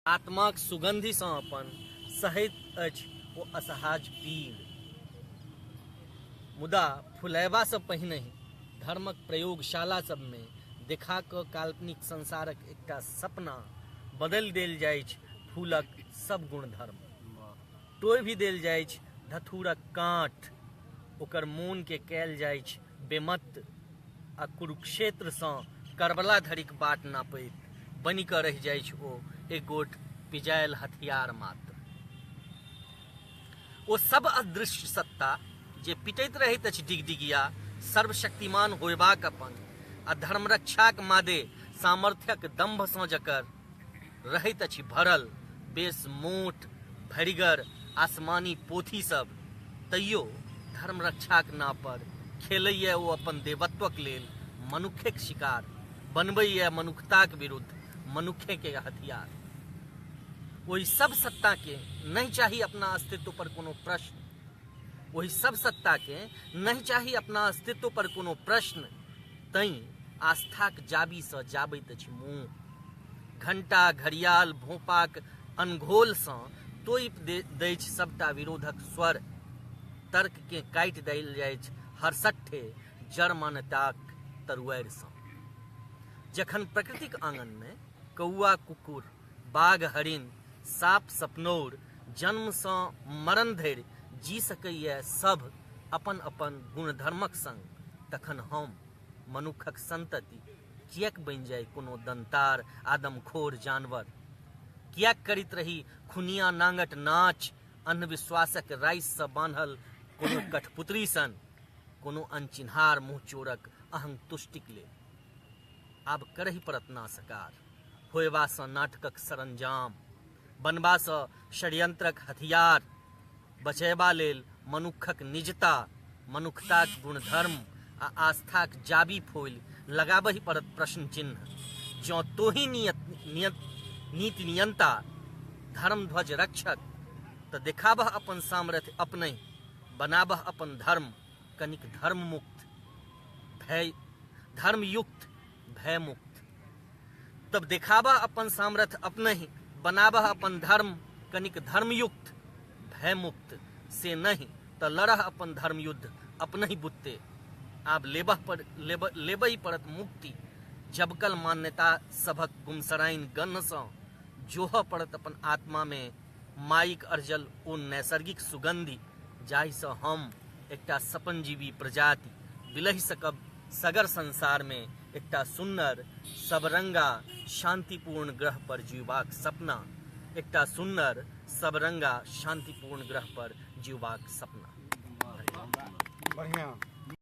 आत्माक सुगन्धिसँ अपन सहैत अछि ओ असहाज पीड़। मुदा फुलयबासँ पहिनहि धर्मक प्रयोगशाला सभमे देखा कऽ काल्पनिक संसारक एकटा सपना बदलि देल जाइछ फूलक सभ गुणधर्म। टोभि देल जाइछ धथूरक काँट, ओकर मोनकेँ कयल जाइछ बेमत्त आ कुरुक्षेत्रसँ करबला धरिक बाट नापैत बनि कऽ रहि जाइछ ओ एक गोट पिजायल हथियार मात्र। ओ सब अदृश्य सत्ता जे पिटैत रहैत अछि डिगडिगिया सर्वशक्तिमान होयबाक अपन आ धर्मरक्षाक मादे सामर्थ्यक दम्भसँ जकर रहैत अछि भरल बेस मोट भरिगर आसमानी पोथी सब, तैयो धर्मरक्षाक नाम पर खेलैए ओ अपन देवत्वक लेल मनुक्खेक शिकार, बनबैए मनुखताक विरुद्ध मनुक्खेके हथियार। ओहि सब सत्ताकेँ नहि चाही अपना अस्तित्व पर कोनो प्रश्न, ओहि सब सत्ताकेँ नहि चाही अपना अस्तित्व पर कोनो प्रश्न, तैं आस्थाक जाबीसँ जाबैत अछि मुँह। घंटा घड़ियाल भोंपाक अनघोलसँ तोपि दैछ सबटा विरोधक स्वर। तर्ककेँ काटि देल जाइछ हरसट्ठे जड़ मान्यताक तरुआरिसँ। जखन प्रकृतिक आँगनमे कौआ कुकुर, बाघ हरिण, साप सपनौर जन्मसँ मरण धरि जी सकैए सभ अपन अपन गुणधर्मक संग, तखन हम मनुक्खक संतति किएक बनि जाइ कोनो दन्तार आदमखोर जानवर? किएक करैत रही खुनिया नांगट नाच अंधविश्वासक राइससँ बान्हल कोनो कठपुतरी सन, कोनो अनचिन्हार मुँहचोरक अहंतुष्टिक लेल? आब करहि पड़त नाशकार होयबासँ नाटकक सरंजाम, बनबासँ षड्यंत्रक हथियार, बचयबा लेल मनुक्खक निजता, मनुखताक गुणधर्म आ आस्थाक जाबी फोलि लगाबहि पड़त प्रश्न चिन्ह। जँ तोही नियत नियत नीति नियंता, धर्मध्वज रक्षक, तऽ देखाबह अपन सामर्थ्य अपनहि, बनाबह अपन धर्म कनिक धर्ममुक्त, भय धर्मयुक्त, भयमुक्त। तब देखाबह अपन सामर्थ्य अपनहि, बनाबह अपन धर्म कनिक धर्मयुक्त, भयमुक्त। से नहि तऽ लड़ह अपन धर्मयुद्ध अपनहि बुत्ते। आब लेबह पर लेबहि पड़त मुक्ति जबकल मान्यता सभक गुमसराइन गन्हसँ। जोहऽ पड़त अपन आत्मामे माइक अरजल ओ नैसर्गिक सुगन्धि जाहिसँ हम एकटा सपनजीवी प्रजाति बिलहि सकब सगर संसारमे एकटा सुन्नर सबरंगा शांतिपूर्ण ग्रह पर जीवबाक सपना, एकटा सुन्नर सबरंगा शांतिपूर्ण ग्रह पर जीवबाक सपना। बढ़िया।